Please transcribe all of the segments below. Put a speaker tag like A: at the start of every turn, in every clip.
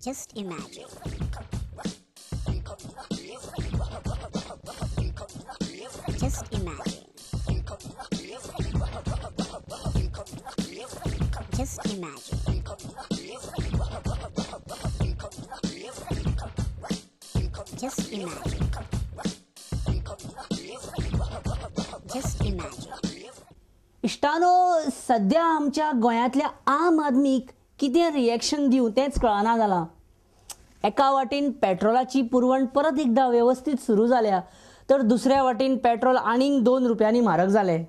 A: Just imagine. Just imagine. Just imagine. Just imagine. Just imagine.
B: इश्टानो, सद्या आमच्या गोंयांतल्या आम आदमीक कितें रिएक्शन दिवं तेंच कळना जालां. एका वाटेन पेट्रोलाची पुरवण परत एकदां वेवस्थीत सुरू जाल्या तर दुसऱ्या वाटेन पेट्रोल आनीक 2 रुपयांनी म्हारग जालें.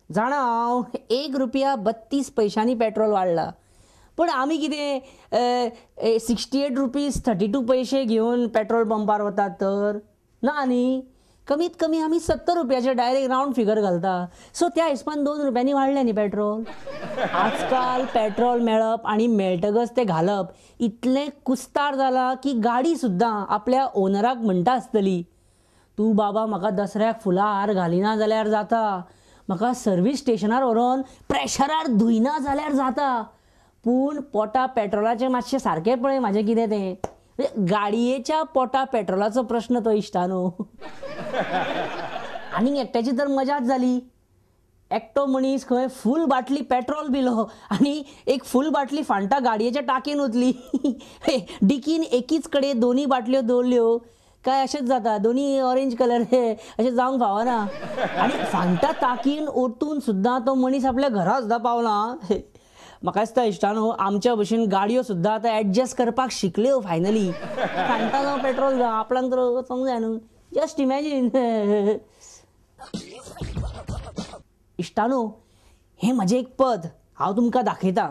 B: जाणा हांव, 1 रुपया 32 पैशांनी पेट्रोल वाडलां, पूण आमी कितें 68 रुपीज 32 पैशे घेवन पेट्रोल पंपार वतात तर ना न्ही. कमीत कमी आमी 70 रुपयाचे डायरेक्ट रावंड फिगर घालता. सो त्या हिसपान 2 रुपयांनी वाडलें न्ही पेट्रोल. आजकाल पेट्रोल मेळप आनी मेळटकच तें घालप इतलें कुस्तार जालां की गाडी सुद्दां आपल्या ओनराक म्हणटा आसतली, तूं बाबा म्हाका दसऱ्याक फुलां हार घालिना जाल्यार जाता, म्हाका सर्वीस स्टेशनार व्हरोन प्रेशरार धुयना जाल्यार जाता, पूण पोटा पेट्रोलाचें मातशें सारकें पळय म्हाजें कितें तें. गाडयेच्या पोटा पेट्रोलाचो प्रश्न तो इश्टानो. आनीक एकट्याची तर मजाच जाली. एकटो मनीस खंय फूल बाटली पेट्रोल पिलो आनी एक फूल बाटली फांटा गाडयेच्या टाकेन ओतली. डिकीन एकीच कडेन दोनी बाटल्यो दवरल्यो काय अशेंच जाता, दोनी ऑरेंज कलर अशें जावंक फावना. आनी फांटा ताकीन ओतून सुद्दां तो मनीस आपल्या घरा सुद्दां पावला. म्हाका दिसता इश्टानो, आमच्या भशेन गाडयो सुद्दां आतां एडजस्ट करपाक शिकल्यो फायनली. फांटा जावं पेट्रोल जावं आपणाक तर वचोंक जाय न्हू. Just imagine. इश्टानो, हें म्हजें एक पद हांव तुमकां दाखयतां.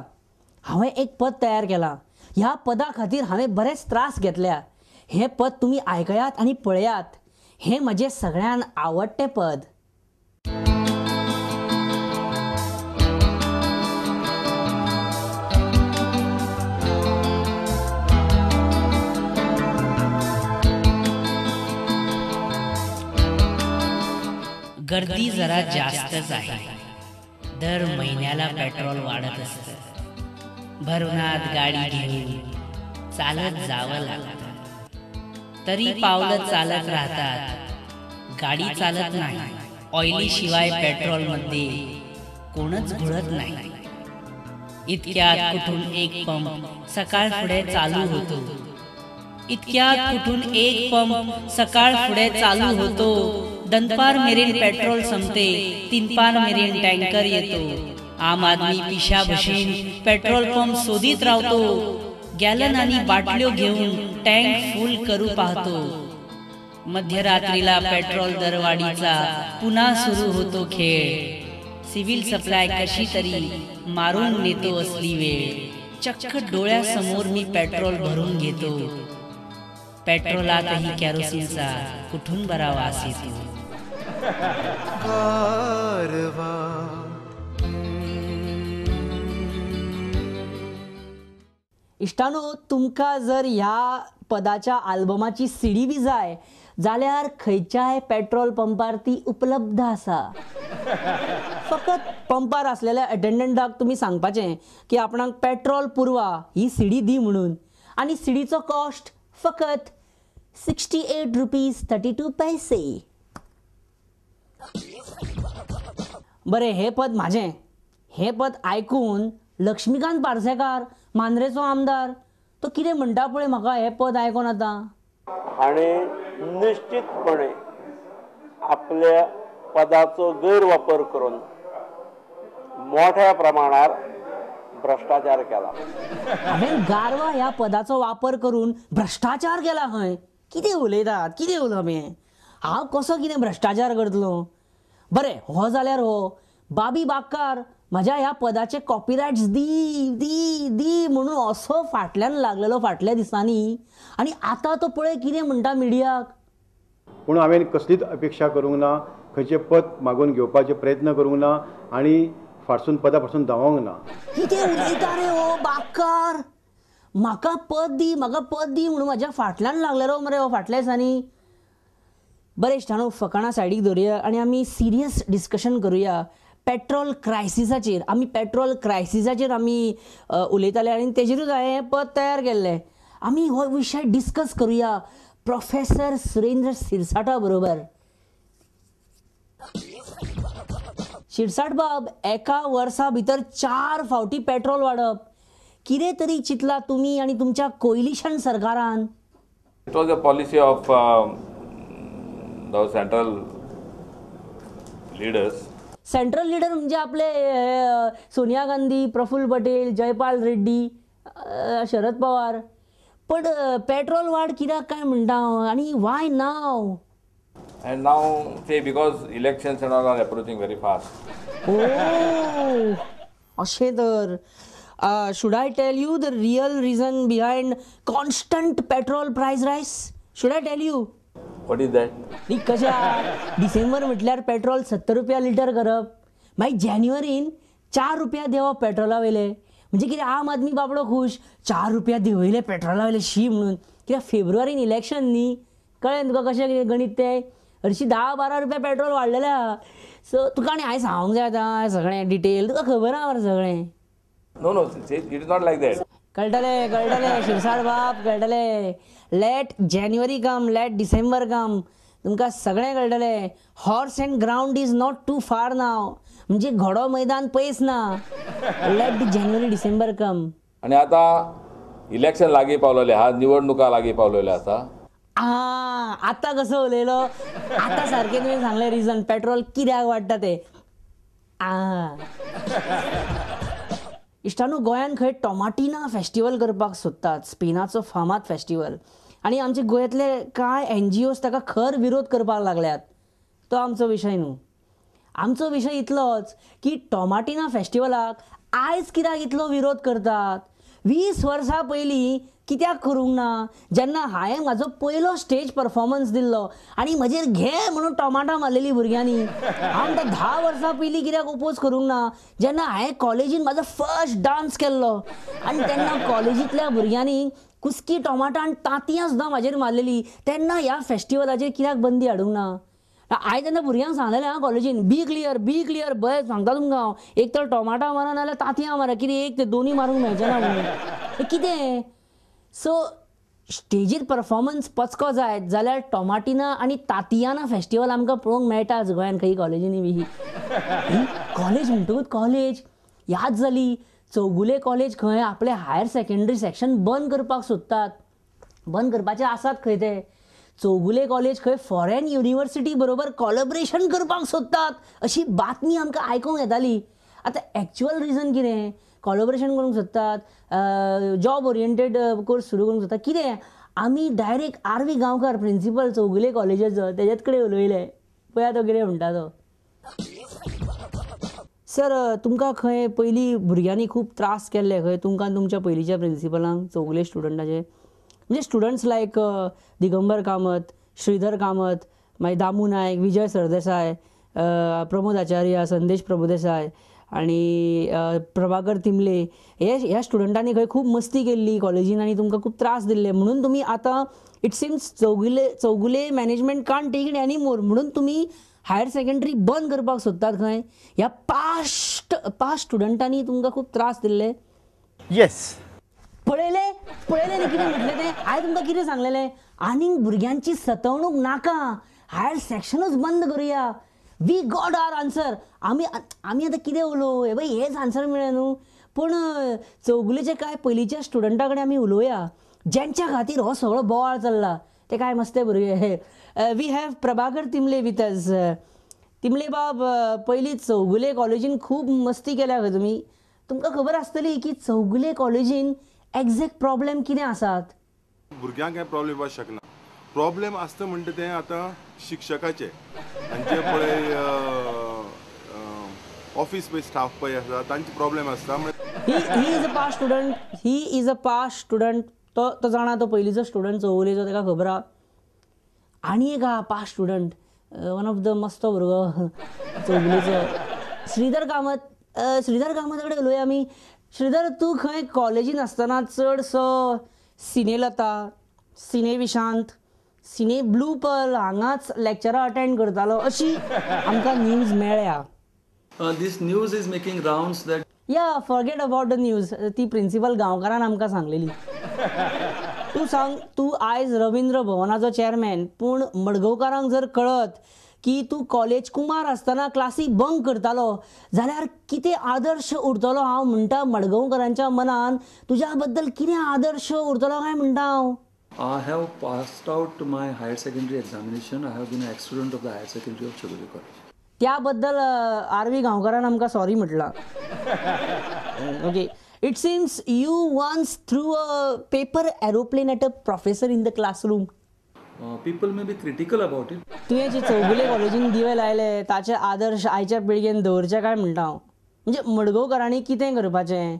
B: हांवें एक पद तयार केलां. ह्या पदा खातीर हांवें बरेच त्रास घेतल्या. हें पद तुमी आयकयात आनी पळयात. हें म्हजें सगळ्यान आवडटें पद.
C: गर्दी जरा जास्तच आहे. दर महिन्याला पेट्रोल वाढत असतं. भरवनात गाडी घेऊन चालत जावं लागतं, तरी पावलं चालत राहतात, गाडी चालत नाही. ऑइली शिवाय पेट्रोलमध्ये कोणच घुळत नाही. इतक्यात कुठून एक पंप सकाळ पुढे चालू होतो. इतक्यात कुठून एक पंप सकाळ पुढे चालू होतो. दनपार मेरेन पेट्रोल संपते, तीनपार मेरेन टँकर येतो. आम आदमी पिशा भशेन पेट्रोल पंप शोधित रावतो. गॅलन आणि बाटल्यो घेऊन टँक फुल करू पाहतो. मध्यरात्रीला पेट्रोल दरवाढीचा पुन्हा सुरू होतो खेळ. सिव्हिल सप्लाय कशी तरी मारून नेतो असली वेळ. चक्क डोळ्यासमोर मी पेट्रोल भरून घेतो. पेट्रोलातही कॅरोसिनचा कुठून बरा वास येतो.
B: इश्टानो, तुमकां जर ह्या पदाच्या आल्बमाची सीडी बी जाय जाल्यार खंयच्याय पेट्रोल पंपार ती उपलब्ध आसा. फकत पंपार आसलेल्या अटेंडंटाक तुमी सांगपाचें की आपणाक पेट्रोल पुरवा ही सीडी दी म्हणून, आनी सीडीचो कॉस्ट फकत 68 रुपीज 32 पैसे. बरें, हें पद म्हाजें. हें पद आयकून लक्ष्मीकांत पार्सेकार, मांद्रेचो आमदार, तो कितें म्हणटा पळय म्हाका हें पद आयकोन आतां.
D: हाणें निश्चितपणे आपल्या पदाचो गैरवापर करून मोठ्या प्रमाणात भ्रष्टाचार केला.
B: हांवें गारवा ह्या पदाचो वापर करून भ्रष्टाचार केला खंय. कितें उलयतात, कितें उलोवप हें. हांव कसो कितें भ्रष्टाचार करतलो. बरें, हो जाल्यार हो बाबी बागकार म्हज्या ह्या पदाचे कॉपीरायट्स दी दी दी म्हणून असो फाटल्यान लागलेलो फाटल्या दिसांनी, आनी आतां तो पळय कितें म्हणटा मिडियाक.
E: पूण हांवें कसलीच अपेक्षा करूंक ना, खंयचें पद मागून घेवपाचे प्रयत्न करूंक ना आनी फाटसून पदा पासून धांवोंक ना.
B: कितें उलयता रे हो बागकार, म्हाका पद दी म्हाका पद दी म्हणून म्हज्या फाटल्यान लागलेलो मरे हो फाटल्या दिसांनी. बरें इश्टानो, फकाणां सायडीक दवरुया आनी आमी सिरियस डिस्कशन करुया पेट्रोल क्रायसिसाचेर. आमी पेट्रोल क्रायसिसाचेर आमी उलयताले आनी तेजेरूच हांवें हें पद तयार केल्लें. आमी हो विशय डिस्कस करूया प्रोफेसर सुरेंद्र सिरसाटा बरोबर. शिरसाट बाब, एका वर्सा भितर 4 फावटी पेट्रोल वाडप, कितें तरी चिंतला तुमी आनी तुमच्या कोयलिशन सरकारान?
F: It was a policy of the central leaders.
B: Central leader म्हणजे आपले सोनिया गांधी, प्रफुल्ल पटेल, जयपाल रेड्डी, शरद पवार. पण पेट्रोल वाड कित्याक काय म्हणटा आनी why now?
F: And now say because elections and all are approaching very fast.
B: Oh, अशें तर. Should I tell you the real reason behind constant petrol price rise? Should I tell you?
F: What is that?
B: न्ही कशा डिसेंबर म्हटल्यार petrol 70 रुपया litre करप, मागीर जानेवारीन 4 रुपया देंवप पेट्रोला वयले. म्हणजे कितें आम आदमी बाबडो खूश, 4 रुपया देंवयले पेट्रोला वयले शी म्हणून. कित्याक फेब्रुवारीन इलेक्शन न्ही, कळ्ळें तुका कशें कितें गणीत तें? हरशीं 10-12 रुपया पेट्रोल वाडलेलें आहा. सो तुका आनी हांवें सांगूंक जाय आतां सगळें डिटेल, तुका खबर आहा मरे सगळें.
F: No, no, it is not like that.
B: कळटलें कळटलें शिरसाट बाब, कळटलें. Let January come, let December come, तुमकां सगळें कळटलें. Horse and ground is not too far now, म्हणजे घोडो मैदान पयस ना. Let the January December come.
F: आनी आतां इलेक्शन लागीं पावलेलें आहा, निवडणुका लागीं पावलेल्यो आसा.
B: आं, आतां कसो उलयलो, आतां सारकें तुवें सांगलें रिजन पेट्रोल कित्याक वाडटा तें. आं इश्टानू, गोंयांत खंय टोमाटिना फेस्टिवल करपाक सोदतात, स्पेनाचो फामाद फेस्टिवल, आनी आमचे गोंयांतले कांय एनजीओज ताका खर विरोध करपाक लागल्यात. तो आमचो विशय न्हू. आमचो विशय इतलोच की टोमाटिना फेस्टिवलाक आयज कित्याक इतलो विरोध करतात? 20 वर्सां पयलीं कित्याक करूंक ना, जेन्ना हांवें म्हाजो पयलो स्टेज परफॉर्मन्स दिल्लो आनी म्हजेर घे म्हणून टोमाटां मारलेली भुरग्यांनी. हांव म्हणटा 10 वर्सां पयलीं कित्याक ओपोज करूंक ना, जेन्ना हांवें कॉलेजीन म्हाजो फर्स्ट डांस केल्लो आनी तेन्ना कॉलेजींतल्या भुरग्यांनी कुस्की टोमाटां आनी तांतयां सुद्दां म्हाजेर मारलेली, तेन्ना ह्या फेस्टिवलाचेर कित्याक बंदी हाडूंक ना? हांवें तेन्ना भुरग्यांक सांगलेलें आं कॉलेजीन, बी क्लियर बी क्लियर, बरें सांगता तुमकां हांव, एक तर टोमाटां मारा नाजाल्यार तांतयां मारा, कितें एक ते दोनूय मारूंक मेळचें ना म्हणून. कितें सो स्टेजीर परफॉर्मन्स पचको जायत जाल्यार टोमाटिना आनी तातियाना फेस्टिवल आमकां पळोवंक मेळटाच गोंयांत खंय कॉलेजींनी बी. कॉलेज म्हणटकूच कॉलेज याद जाली, चौगुले कॉलेज खंय आपलें हायर सेकेंडरी सेक्शन बंद करपाक सोदतात, बंद करपाचे आसात खंय ते. चौगुले कॉलेज खंय फॉरेन युनिवर्सिटी बरोबर कॉलेब्रेशन करपाक सोदतात अशी बातमी आमकां आयकूंक येताली. आतां एक्चुअल रिजन कितें? कॉलेब्रेशन करूंक सोदतात, जॉब ओरिएंटेड कोर्स सुरू करूंक सोदतात, कितें? आमी direct R V Gaonkar principal Chowgule कॉलेजाचो तेज्याच कडेन उलयले, पळया तो कितें म्हणटा तो. सर, तुमकां खंय पयलीं भुरग्यांनी खूब त्रास केल्ले खंय, तुमकां आनी तुमच्या पयलींच्या प्रिंसिपलांक चौगुले स्टुडंटाचे? म्हणजे स्टुडंट्स लायक दिगंबर कामत, श्रीधर कामत, मागीर दामू नायक, विजय सरदेसाय, प्रमोद आचार्य, संदेश प्रभुदेसाय आनी प्रभाकर तिमले, हे ह्या स्टुडंटांनी खंय खूब मस्ती केल्ली कॉलेजीन आनी तुमकां खूब त्रास दिल्ले, म्हणून तुमी आतां it seems Chowgule management can't take it any more, म्हणून तुमी हायर सेकेंडरी बंद करपाक सोदतात खंय. ह्या पास्ट स्टुडंटांनी तुमकां खूब त्रास दिल्ले?
G: येस.
B: पळयलें पळयलें न्ही कितें म्हटलें तें? हांवें तुमकां कितें सांगलेलें, आनीक भुरग्यांची सतवणूक नाका, हायर सेक्शनूच बंद करुया. We got our answer. आमी आमी आतां कितें उलोवं, हे पळय हेच आन्सर मेळ्ळें न्हू. पूण चौगुलेचे कांय पयलींच्या स्टुडंटा कडेन आमी उलोवया, ज्यांच्या खातीर हो सगळो बोवाळ चल्ला, ते काय मस्ते भुरगे. We have Prabhakar Timle with us. Timle बाब, पयलीं चौगुले कॉलेजीन खूब मस्ती केल्या खंय तुमी, तुमकां खबर आसतली की चौगुले कॉलेजीन एग्जॅक्ट प्रॉब्लेम कितें आसात?
G: भुरग्यांक कांय प्रॉब्लेम येवपाक शकना. प्रॉब्लेम आसता म्हणटा तें आतां शिक्षकाचे आनी जे पळय ऑफिस पळय स्टाफ पळय आसा तांचे प्रॉब्लेम आसता.
B: He is a past student, he is a past student. तो जाणा, तो पयलींचो स्टुडंट चौगुलेचो, ताका खबर आहा. आनी एक आहा past student, one of the मस्तो भुरगो चौगुलेचो, श्रीधर कामत. श्रीधर कामत कडेन उलोवया आमी. श्रीधर, तूं खंय कॉलेजीन आसतना चडसो Cinelata, cine Vishant, cine blue pearl हांगाच लेक्चरां अटेंड करतालो अशी आमकां न्यूज मेळ्ळ्या.
H: This news is making rounds that
B: yeah forget about the news, ती प्रिंसिपल गांवकारान आमकां सांगलेली. तूं सांग, तूं आयज रवींद्र भवनाचो चॅरमॅन, पूण मडगांवकारांक जर कळत की तूं कॉलेज कुमार आसतना क्लासी बंक करतालो जाल्यार कितें आदर्श उरतलो? हांव म्हणटा मडगांवकारांच्या मनान तुज्या बद्दल कितें आदर्श उरतलो काय म्हणटा हांव.
H: I have passed out my higher secondary examination. I have been an ex-student of the higher secondary of Chowgule College.
B: त्या बद्दल आर व्ही गांवकारान आमकां sorry म्हटलां. Okay, it seems you once threw a paper aeroplane at a professor in the classroom.
H: People may be critical about it.
B: तुवें जे चौगुले कॉलेजीन दिवे लायले ताचे आदर्श आयच्या पिळगेन दवरचे काय म्हणटा हांव. म्हणजे मडगांवकारांनी कितें करपाचें?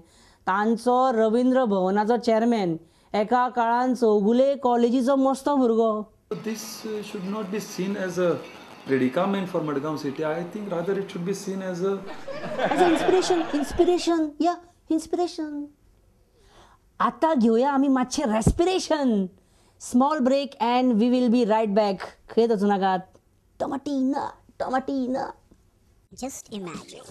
B: तांचो रवींद्र भवनाचो चॅरमॅन एका काळान चौगुले कॉलेजीचो मस्तो भुरगो.
H: This should not be seen as a predicament for Madgaon city. I think rather it should be seen as a
B: inspiration. Inspiration, yeah inspiration. आतां घेवया आमी मातशें respiration, small break and we will be right back. खंय वचूं नाकात. टमाटीना टमाटीना.
A: Just imagine.